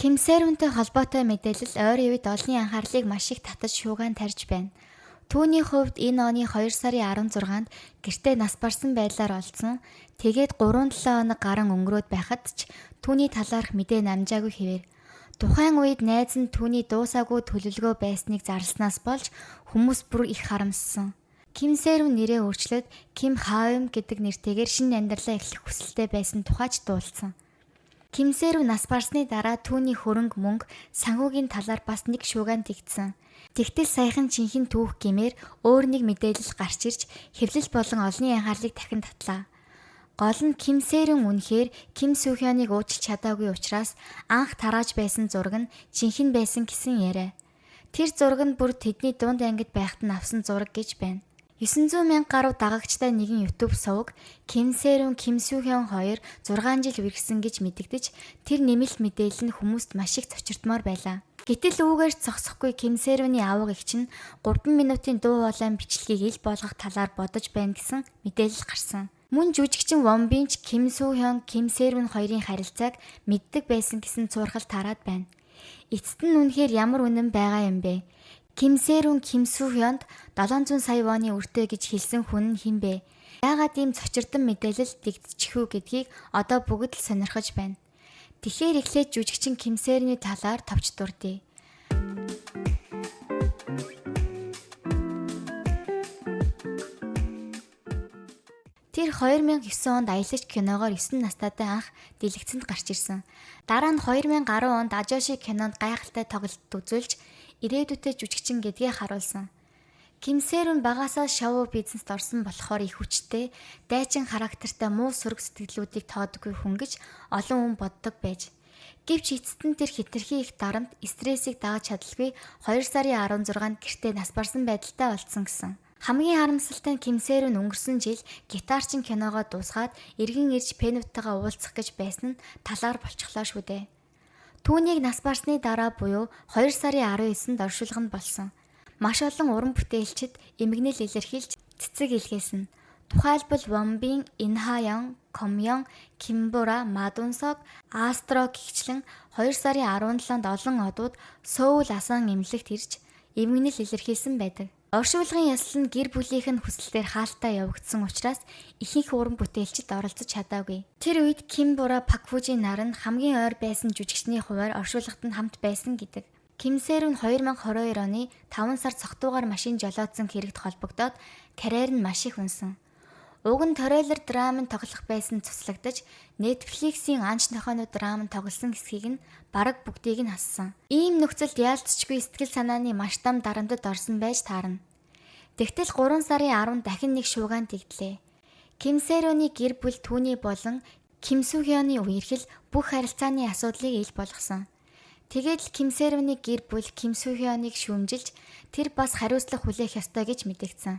Ким Сэрүнтэй холбоотой мэдээлэл ойрын үед олонний анхаарлыг маш их татаж шуугиан тарьж байна. Түүний хувьд энэ оны 2 сарын 16-нд гэртээ нас барсан байдлаар олдсон. Тэгээд 3-7 хоног гарan өнгөрөөд байхад ч түүний талаарх мэдээ намжаагүй хэвээр. Тухайн үед найз нь түүний дуусаагүй төлөвлөгөө байсныг зарласнаас болж хүмүүс бүр их харамссан. Ким Сэрүн нэрээ өөрчлөөд Ким Хаум гэдэг нэртэйгээр шинэ амьдралаа эхлэх хүсэлтэй байсан тухай ч дуулсан. Ким Сэрүн нас барсны дараа түүний хөрөнгө мөнгө санхүүгийн талаар бас нэг шуугиан тэгдсэн. Тэгтэл саяхан жинхэнэ түүх гэмээр өөр нэг мэдээлэл гарч ирж хэвлэл болон олонний анхаарлыг дахин татлаа. Гол нь Ким Сэрүн үнэхээр Ким Су Хёныг уучлах чадаагүй учраас анх тарааж байсан зураг нь жинхэнэ байсан гэсэн яриа. Тэр зураг нь бүр тэдний дунд ангид байхад нь авсан зураг гэж байна. 900 мянга гаруй дагагчтай нэгэн YouTube суваг Ким Сэрүн, Ким Су Хён хоёр 6 жил үерхсэн гэж мэдэгдэж тэр нэмэлт мэдээлэл нь хүмүүст маш их цочирдмоор байлаа. Гэтэл үүгээр зогсохгүй Ким Сэрүний авга эгч нь 3 минутын дуу хоолойн бичлэгийг ил болгох талаар бодож байна гэсэн мэдээлэл гарсан. Мөн жүжигчин Вон Бин ч Ким Су Хён, Ким Сэрүн хоёрын харилцааг мэддэг байсан гэсэн цуурхал тараад байна. Эцэст нь үнэхээр ямар үнэн байгаа юм бэ? Ким Сэрүн Ким Су Хёнд 700 сая воны өртөө гэж хэлсэн хүн нь хэн бэ? Яагаад ийм цочирдон мэдээлэл дэгдчихв гэдгийг одоо бүгд л сонирхож байна. Тэгэхээр эхлээд жүжигчин Ким Сэрүний талаар товч дурдъя. Тэр 2009 онд аялагч киногоор 9 настайдаа анх дэлгэцэнд гарч ирсэн. Дараа нь 2010 онд Ажоши кинонд гайхалтай тоглолт үзүүлж ирээдүйдээ жүжигчин гэдгээ харуулсан. Ким Сэрүн багасаа шоу бизнест орсон болохоор их хүчтэй, дайчин характертай муу сөрөг сэтгэлүүдийг тоодоггүй хүн гэж олон хүн боддог байж. Гэвч эцэст нь тэр хэтэрхий их дарамт, стрессийг дагаж чадалгүй 2 сарын 16-нд гэртээ нас барсан байдалтай олдсон гэсэн. Хамгийн харамсалтай нь Ким Сэрүн өнгөрсөн жил гитарчин киногоо дуусгаад эргэн ирж фэнүүдтэйгээ уулзах гэж байсан нь талаар болчихлоо шүү дээ. Түүнийг нас барсны дараа буюу 2 сарын 19-нд оршуулга нь болсон. Маш олон уран бүтээлчид эмгэнэл илэрхийлж цэцэг илгээсэн. Тухайлбал Вонбин, Инхаян, Комён, Кимбура, Мадунсог, Астро гэгчлэн 2 сарын 17-нд олон одууд Сөүл асан эмнэлэгт ирж эмгэнэл илэрхийлсэн байдаг. Оршуулгын ёслол нь гэр бүлийнх нь хүсэлтээр хаалттай явагдсан учраас ихэнх уран бүтээлчид оролцож чадаагүй. Тэр үед Ким Бура Пак Фужи нар нь хамгийн ойр байсан жүжигчний хувиар оршуулгад нь хамт байсан гэдэг. Ким Сэрүн 2022 оны 5 сар цогтуугаар машин жолоодсон хэрэгт холбогдоод карьер нь маш их унсан. Уг нь трейлер драмын тоглох байсан цуцлагдаж Netflix-ийн анч нохойнууд драмын тоглосон хэсгийг нь бараг бүгдийг нь хассан. Ийм нөхцөлд яалтчгүй сэтгэл санааны маш том дарамтад орсон байж таарна. Тэгтэл 3 сарын 10 дахин нэг шуугиан тэгдлээ. Ким Сэрүний гэр бүл түүний болон Ким Су Хёны үерхэл бүх харилцааны асуудлыг ил болгосон. Тэгээд л Ким Сэрүний гэр бүл Ким Су Хёныг шүүмжилж тэр бас хариуцлага хүлээх ёстой гэж мэдэгдсэн.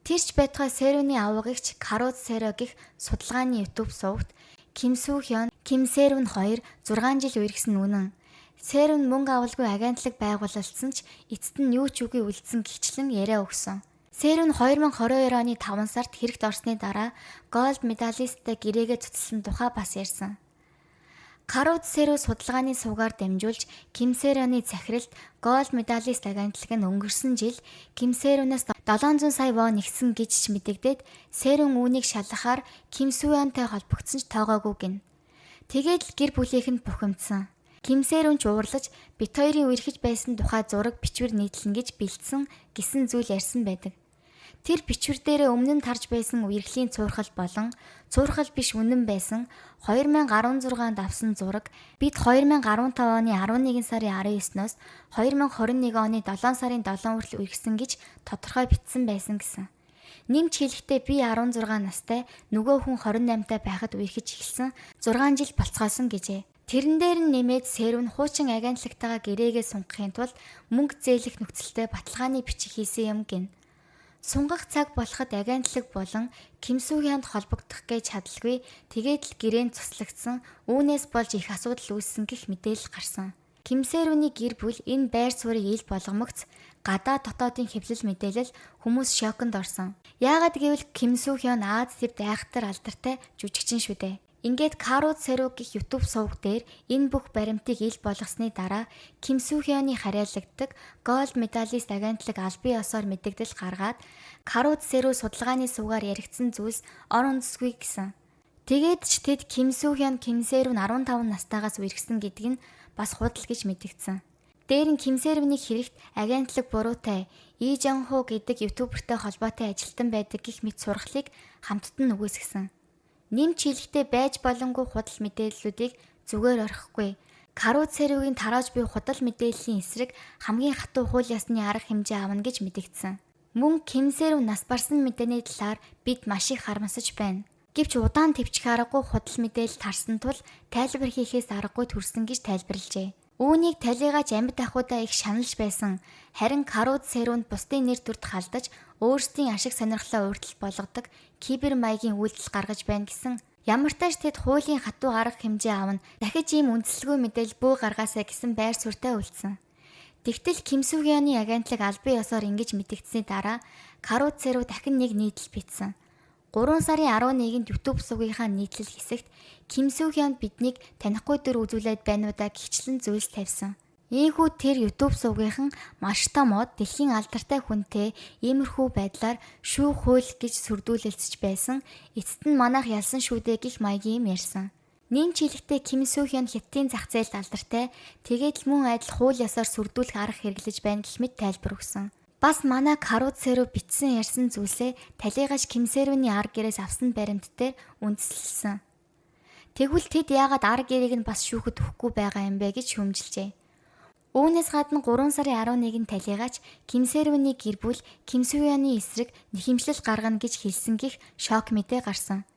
Тэр ч байтугай Сэрүний авгагч Карууд Сэро гэх судалгааны YouTube сувагт Ким Су Хён, Ким Сэрүн хоёр 6 жил үерхсэн үнэн. Сэрүн мөнгө авалгүй агентлаг байгуулалтсан ч эцэст нь юу ч үгүй үлдсэн гихчлэн яриа өгсөн. Сэрүн 2022 оны 5 сард хэрэгт орсны дараа голд медалисттай гэрээгээ цуцлсан тухай бас ярьсан. Карууд Сэро судалгааны сувгаар дамжуулж Ким Сэрөний захиралд голд медалист агентлаг нь өнгөрсөн жил Ким Сэрүнээс 700 сая вон нэгсэн гэж ч мэдэгдээд Сэрүн үүнийг шалгахаар Ким Су Хёнтой холбогдсон ч тоогоогүй гин. Тэгээд л гэр бүлийнх нь бухимдсан. Ким Сэрүн ч уурлаж бит хоёрын үерхэж байсан тухай зураг бичвэр нийтлэн гэж бэлдсэн гэсэн зүйл ярьсан байдаг. Тэр бичвэр дээрээ өмнө нь тарж байсан үерхлийн цуурхал болон цуурхал биш үнэн байсан 2016 онд авсан зураг бид 2015 оны 11 сарын 19-ноос 2021 оны 7 сарын 7 хүртэл үерхсэн гэж тодорхой бичсэн байсан гэсэн. Нэмж хэлэхдээ би 16 настай нөгөө хүн 28-тай байхад үерхэж эхэлсэн 6 жил болцгоосон гэжээ. Тэрэн дээр нь нэмээд Сэрүн хуучин агентлагтайгаа гэрээгээ сунгахын тулд мөнгө зээлэх нөхцөлтэй баталгааны бичиг хийсэн юм гин. Сунгах цаг болоход агентлаг болон Ким Су Хёнд холбогдох гэж чадалгүй тэгээд л гэрээнд цуслагдсан үүнээс болж их асуудал үүссэн гэх мэдээлэл гарсан. Ким Сэрүний гэр бүл энэ байр суурийг ил болгомогц гадаа дотоодын хэвлэл мэдээлэл хүмүүс шоконд орсон. Яагаад гэвэл Ким Су Хён Аз тивд айхтар алдартай жүжигчин шүү дээ. Ингээд Карууд Сэрүү гэх YouTube сувг дээр энэ бүх баримтыг ил болгосны дараа Ким Су Хёны харьяалагддаг Gold Medalist агентлаг албан ёсоор мэдэгдэл гаргаад Карууд Сэрүү судалгааны сувгаар яригдсан зүйлс ор үндэсгүй гэсэн. Тэгээд ч тэд Ким Су Хён Ким Сэрүү нь 15 настайгаас үерхсэн гэдэг нь бас худал гэж мэдэгдсэн. Дээр нь Ким Сэрүүний хэрэгт агентлаг буруутай И Жон Хо гэдэг ютубертэй холбоотой ажилтан байдаг гэх мэт сургалыг хамтд нь үгүйсгэсэн. Нэмж хэлэхдээ байж болонгүй худал мэдээллүүдийг зүгээр орхихгүй. Карууд Сэрүүгийн тарааж буй худал мэдээллийн эсрэг хамгийн хатуу хууль ёсны арга хэмжээ авна гэж мэдэгдсэн. Мөн Ким Сэрүү нас барсан мэдээний талаар бид маш их харамсаж байна. Гэвч удаан төвчих аргагүй худал мэдээлэл тарсан тул тайлбар хийхээс аргагүй төрсөн гэж тайлбарлажээ. Үүнийг талийгаач амьд ахуйдаа их шаналж байсан. Харин Карууд Сэрүүнд бусдын нэр төрд халдаж өөрсдийн ашиг сонирхлоо урьдчилал болгодог кибер маягийн үйлдэл гаргаж байна гэсэн. Ямар ч тач тэд хуулийн хатуу арга хэмжээ авна. Дахиж ийм үндсэлгүй мэдээлэл бүү гаргаасай гэсэн байр суурьтай үлдсэн. Тэгтэл Ким Су Хёны агентлаг албан ёсоор ингэж мэдэгдсэний дараа Карууд Сэрүү дахин нэг нийтлэл бичсэн. 3 сарын 11-нд YouTube сувгийнхаа нийтлэл хэсэгт Ким Су Хён биднийг танихгүй дүр үзүүлээд байна уу да гихчлэн зүйлс тавьсан. Ийхүү тэр YouTube сувгийнхан маш том од дэлхийн алдартай хүнтэй иймэрхүү байдлаар шүүх хууль гэж сүрдүүлэлцэж байсан. Эцэст нь манайх ялсан шүү дээ гих маягийн юм ярьсан. Нэмж хэлэхдээ Ким Су Хён Хятадын зах зээлд алдартай, тэгээд л мөн адил хууль ёсоор сүрдүүлэх арга хэрэглэж байна гэх мэт тайлбар өгсөн. Бас манай Карууд Сэрүү бичсэн ярьсан зүйлсээ талийгаж Ким Сэрүүний ар гэрээс авсан баримт дээр үндэслэлсэн. Тэгвэл тэд яагаад ар гэрийг нь бас шүүхэд өгөхгүй байгаа юм бэ гэж шүүмжилжээ. Үүнээс гадна 3 сарын 11-нд талийгаач Ким Сэрүүний гэр бүл Ким Су Хёны эсрэг нэхэмжлэл гаргана гэж хэлсэн гих шок мэдээ гарсан.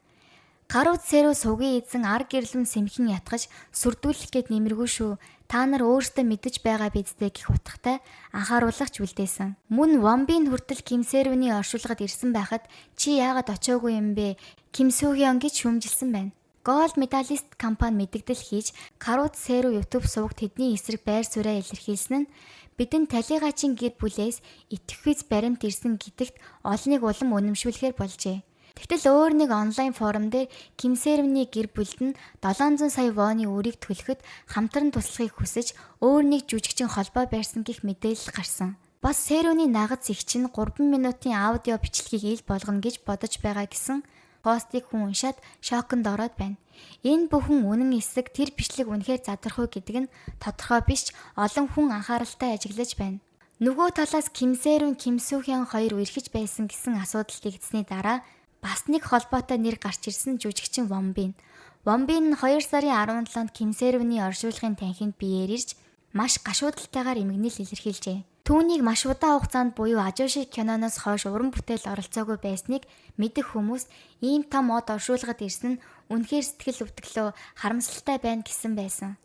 Карууд Сэрүү сувгийн эзэн ар гэрлэн сэмхэн ятгаж сүрдүүлэх гээд нэмэргүй шүү. Та нар өөрсдөө мэдэж байгаа бидтэй гих утгатай анхааруулгач үлдээсэн. Мөн Вомбийн хүртэл Ким Сэрүүний оршуулгад ирсэн байхад чи яагаад очоогүй юм бэ? Ким Су Хён гэж шүүмжилсэн байна. Gold Medalist компани мэдэгдэл хийж Карууд Сэрүү YouTube сувг тэдний эсрэг байр сууриа илэрхийлсэн нь бидэнд талийгаачийн гэр бүлээс итгэвхүйц баримт ирсэн гэдэгт олныг улам үнэмшүүлэхээр болжээ. Тэгтэл өөр нэг онлайн форум дээр Ким Сэрүүний гэр бүлд нь 700 сая воны үрийг төлөхөд хамтран туслахыг хүсэж өөр нэг жүжигчин холбоо барьсан гэх мэдээлэл гарсан. Бас Сэрүүний нагаз эгч нь 3 минутын аудио бичлэгийг ил болгоно гэж бодож байгаа гэсэн постыг хүн уншаад шоконд ороод байна. Энэ бүхэн үнэн эсрэг тэр бичлэг үнэхээр задрах уу гэдэг нь тодорхой биш ч олон хүн анхааралтай ажиглаж байна. Нөгөө талаас Ким Сэрүүн Ким Су Хён хоёр үерхэж байсан гэсэн асуудал тэгдсэний дараа бас нэг холбоотой нэр гарч ирсэн жүжигчин Вомбин. Вомбин нь 2 сарын 17-нд Ким Сэрүүний оршуулгын танхимд биеэр ирж маш гашуудалтайгаар эмгэнэл илэрхийлжээ. Түүнийг маш удаан хугацаанд буюу Ажоши киноноос хойш уран бүтээл оролцоогүй байсныг мэдэх хүмүүс ийм том од оршуулгад ирсэн нь үнэхээр сэтгэл өвдөглөө харамсалтай байна гэсэн байсан.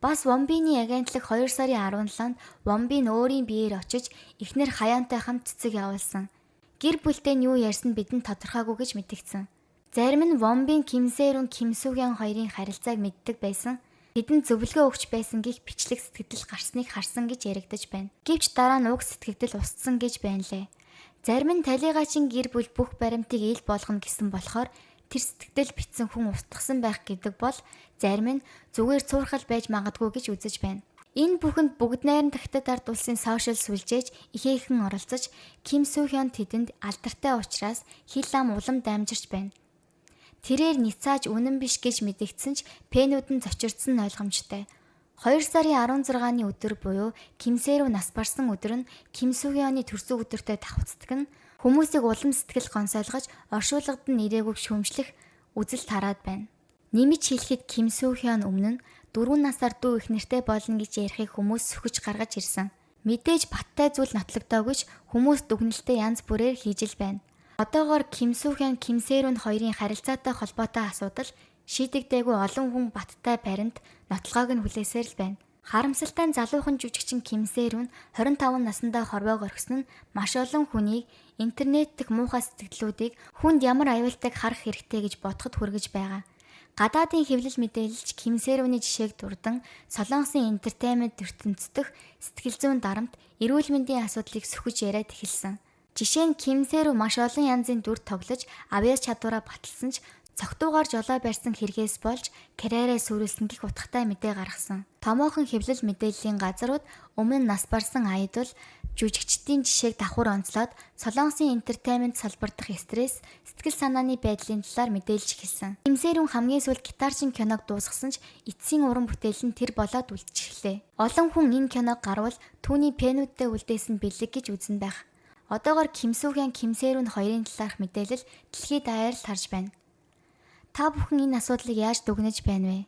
Бас Вомбины агентлаг 2 сарын 17-нд Вомбин өөрийн биеэр очиж эхнэр Хаяантай хамт цэцэг явуулсан. Гэр бүлтэй нь юу ярьсан бидэнд тодорхойгүй гэж мэдэгдсэн. Зарим нь Вомбин Ким Сэрүүн Ким Су Хён хоёрын харилцааг мэддэг байсан. Тэдэнд зөвлөгөө өгч байсан гэх бичлэг сэтгэгдэл гарсныг харсан гэж яригдаж байна. Гэвч дараа нь уг сэтгэгдэл устсан гэж байна лээ. Зарим нь талийгаачийн гэр бүл бүх баримтыг ил болгоно гэсэн болохоор тэр сэтгэгдэл бичсэн хүн устгасан байх гэдэг бол зарим нь зүгээр цуурхал байж магадгүй гэж үзэж байна. Энэ бүхэнд бүгд найрамдах Хятад ард улсын сошиал сүлжээж ихээхэн оролцож Ким Су Хён тэдэнд алдартай учраас хил ам улам дамжирч байна. Тэрээр ницааж үнэн биш гэж мэдэгдсэн ч пэнүүд нь зочирдсон нь ойлгомжтой. 2 сарын 16-ны өдөр буюу Ким Сэрүү нас барсан өдөр нь Ким Су Хёны төрсөн өдөртэй давхцдаг нь хүмүүсийг улам сэтгэл гонсойлгож оршуулгад нь ирээгүй шүүмжлэх үзэл тараад байна. Нэмж хэлэхэд Ким Су Хён өмнө нь 4 насаар дүү их нэртэй болно гэж ярихыг хүмүүс сөхөж гаргаж ирсэн. Мэдээж баттай зүйл нотлогдоогүй ч хүмүүс дүгнэлтээ янз бүрээр хийж л байна. Одоогоор Ким Су Хён Ким Сэрүүн хоёрын харилцаатай холбоотой асуудал шийдэгдээгүй олон хүн баттай баримт нотлогоог нь хүлээсээр л байна. Харамсалтай нь залуухан жүжигчин Ким Сэрүүн 25 насндаа хорвоог орхисон нь маш олон хүнийг интернет дэх муухай сэтгэлдлүүдийг хүнд ямар аюултайг харах хэрэгтэй гэж бодоход хүргэж байгаа. Гадаадын хэвлэл мэдээлэлч Ким Сэрүүний жишээг дурдан Солонгосын энтертеймент ертөнцийн сэтгэл зүйн дарамт эрүүл мэндийн асуудлыг сөхөж яриад эхэлсэн. Жишээ нь Ким Сэрүү маш олон янзын дүр тоглож авьяас чадвараа баталсан ч Цогтуугаар жолоо барьсан хэрэгээс болж карьераа сүрүүлсэн гэх утгатай мэдээ гаргасан. Томоохон хэвлэл мэдээллийн газрууд өмнө нь нас барсан айдол жүжигчдийн жишээг давхар онцлоод Солонгосын entertainment салбар дахь стресс, сэтгэл санааны байдлын талаар мэдээлж эхэлсэн. Ким Сэрүүн хамгийн сүүлд гитарчин киног дуусгасан ч эцсийн уран бүтээл нь тэр болоод үлдчихлээ. Олон хүн энэ киног гарвал түүний fan үүдтэй үлдээсэн бэлэг гэж үзнэ байх. Одоогор Ким Сүү Хён, Ким Сэрүүн хоёрын талаарх мэдээлэл дэлхий даяар л тарж байна. Та бүхэн энэ асуудлыг яаж дүгнэж байна вэ?